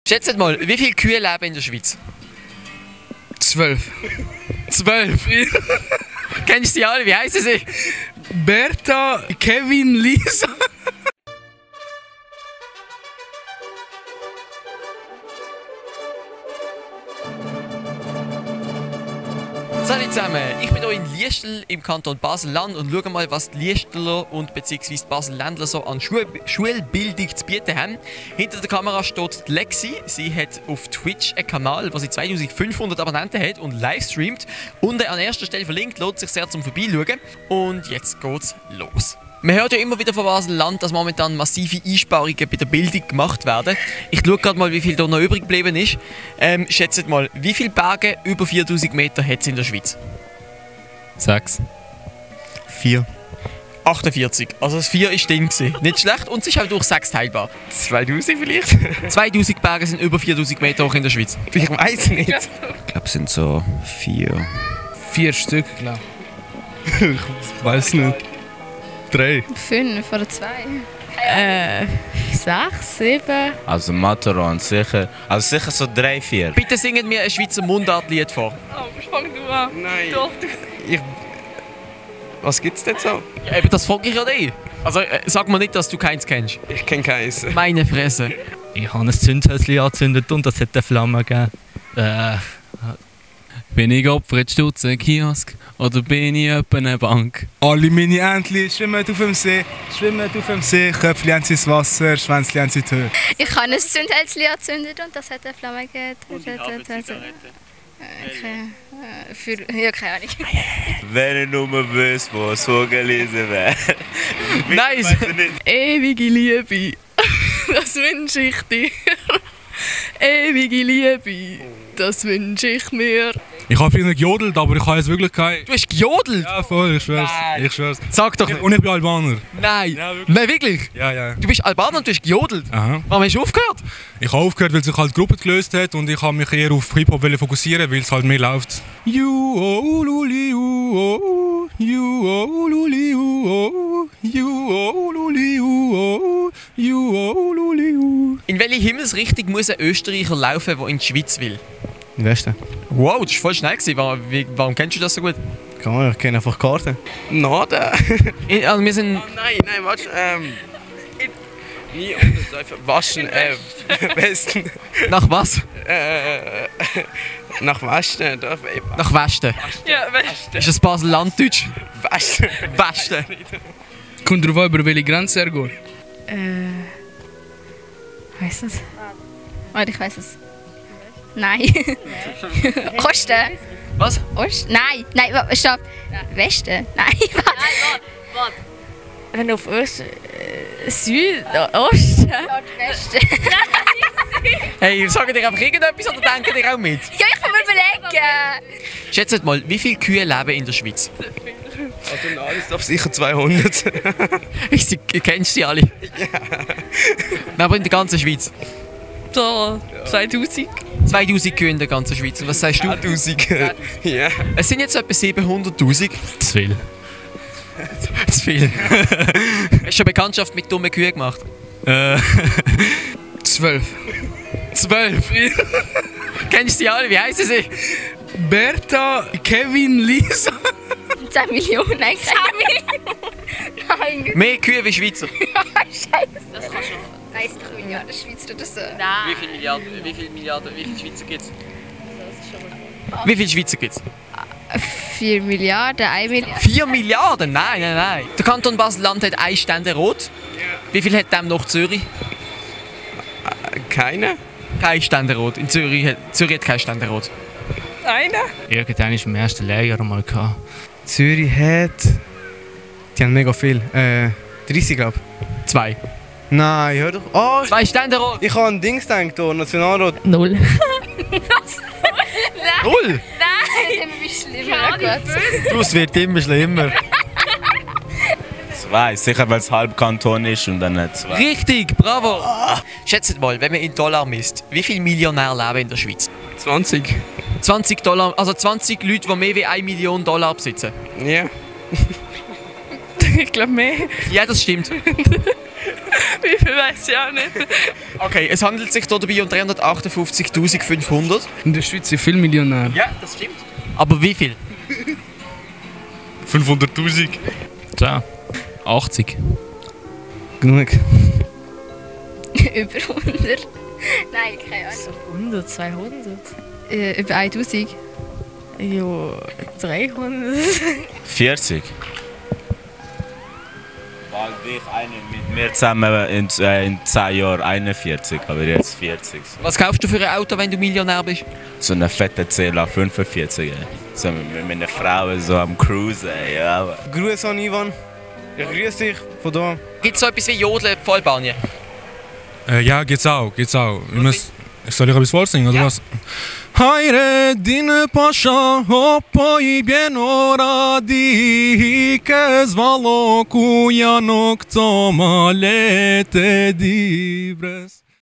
Schätzt mal, wie viele Kühe leben in der Schweiz? 12. 12? Kennst du sie alle? Wie heißen sie? Bertha, Kevin, Lisa. Salut zusammen, ich bin hier in Liestel im Kanton Basel-Land und schaue mal, was die Liesteler und bzw. Basel-Ländler so an Schulbildung zu bieten haben. Hinter der Kamera steht die Lexi. Sie hat auf Twitch einen Kanal, wo sie 2500 Abonnenten hat und livestreamt. Unten an erster Stelle verlinkt, lohnt sich sehr zum Vorbeischauen. Und jetzt geht's los. Man hört ja immer wieder von Basel-Land, dass momentan massive Einsparungen bei der Bildung gemacht werden. Ich schaue gerade mal, wie viel da noch übrig geblieben ist. Schätzt mal, wie viele Berge über 4000 Meter hat es in der Schweiz? 6. 4. 48. Also das 4 ist drin gewesen. Nicht schlecht und es ist auch durch 6 teilbar. 2000 vielleicht? 2000 Berge sind über 4000 Meter hoch in der Schweiz. Ich weiß nicht. Ich glaube, es sind so 4. 4 Stück, glaube ich. Ich weiß nicht. 3. 5 oder 2. 6, 7. Also Matterhorn sicher. Also sicher so 3, 4. Bitte singet mir ein Schweizer Mundartlied vor. Oh, fang du an. Nein. Doch, Was gibt's denn so? Ja, eben, das frage ich ja dich. Also sag mir nicht, dass du keins kennst. Ich kenne keins. Meine Fresse. Ich habe ein Zündhölzchen angezündet und das hat eine Flamme gegeben. Bin ich Opfer jetzt Stutzen Kiosk oder bin ich etwa eine Bank? Alle meine Entchen schwimmen auf dem See, Köpfchen haben sie ins Wasser, Schwänzchen haben sie in die Höhe. ich habe ein Zündhölzchen angezündet und das hat eine Flamme gegeben. Ja, keine Ahnung. Wenn ich nur wüsste, wo es vorgelesen wäre. Nice! Ewige Liebe, das wünsche ich dir. Ewige Liebe, das wünsche ich mir. Ich habe früher gejodelt, aber ich habe jetzt wirklich kein... Du hast gejodelt? Ja, voll, ich schwör's. Nein. Ich schwör's. Sag doch nicht. Und ich bin Albaner. Nein. Ja, wirklich. Nein, wirklich? Ja, ja. Du bist Albaner und du hast gejodelt? Aha. Warum hast du aufgehört? Ich habe aufgehört, weil sich halt die Gruppe gelöst hat und ich habe mich eher auf Hip-Hop fokussieren, weil es halt mehr läuft. You, oh, luli, oh, you, oh, luli, oh, you, oh, luli, oh, you, oh, luli, oh. In welche Himmelsrichtung muss ein Österreicher laufen, der in die Schweiz will? Im Westen. Wow, das war voll schnell gewesen. Warum kennst du das so gut? Keine Ahnung, ich kenne einfach Karten. Norden? Also wir sind... Nein, warte. Nie untersäufen. Waschen, Westen. Nach was? Nach Westen. Nach Westen. Ja, weißt Ist das Basel-Landdeutsch? Westen. Westen. Kommt drauf an, über welche Grenze er geht. Weißt du es? Warte, ich weiß es. Nein. Osten? Was? Ost? Nein, stopp. Westen? Nein, warte. wenn du auf Osten, Süd, Osten. Westen. Hey, sagen dir einfach irgendetwas oder denken dir auch mit? Ja, ich kann mir überlegen. Schätzt mal, wie viele Kühe leben in der Schweiz? Also nein, ist doch sicher 200. Kennst du sie alle? Ja. Nein, aber in der ganzen Schweiz? Da, 2000. 2000 Kühe in der ganzen Schweiz. Und was sagst du? 1000. Ja. Es sind jetzt etwa 700'000. Zu viel. Zu viel. Hast du schon Bekanntschaft mit dummen Kühen gemacht? 12. 12? Kennst du sie alle? Wie heißen sie? Bertha, Kevin, Lisa. 10 Millionen. Nein, 10 Millionen. Mehr Kühe wie Schweizer. Scheiße. Das kann schon. Weiss doch, Milliarden Schweizer oder so. Nein. Wie viele Schweizer gibt es? Wie viele Schweizer gibt es? 4 Milliarden, 1 Milliarde. 4 Milliarden? Nein. Der Kanton Basel-Land hat 1 Ständerat. Wie viel hat dem noch Zürich? Keine? Kein Ständerat. In Zürich hat kein Ständerat. Einer? Irgendwann war im ersten Lehrjahr mal gehabt. Zürich hat... Die haben mega viel. 30, glaube ich. 2. Nein, hör doch... Oh, 2 Ständerat. ich habe an Dings gedacht, hier, Nationalrat. 0. 0? Nein, immer wie schlimmer. Oh Gott. Du, es wird immer schlimmer. 2. Sicher, weil es halb Kanton ist und dann 2. Richtig, bravo. Schätzt mal, wenn man in Dollar misst, wie viele Millionäre leben in der Schweiz? 20. 20 Dollar, also 20 Leute, die mehr wie 1 Million Dollar besitzen. Ja. Ich glaube mehr. Ja, das stimmt. Wie viel weiß ich auch nicht. Okay, es handelt sich hier dabei um 358.500. In der Schweiz sind viele Millionäre. Ja, das stimmt. Aber wie viel? 500'000. Tja, 80. Genug. Über 100. Nein, keine Ahnung. 100, 200? Über 1000. Ja, 300. 40. Weil ich eine mit mir zusammen in 10 Jahren 41, aber jetzt 40. Was kaufst du für ein Auto, wenn du Millionär bist? So eine fette CLA 45. So mit meiner Frau so am Cruisen. Ja, aber Grüße an Ivan. Ich grüße dich von da. Gibt es so etwas wie Jodeln vor Albanien? Ja, geht's auch. Soll ich etwas vorsingen, oder Ja. was? Hayre din pasha hoppoi bienora di kes valo kujanok to malete divres.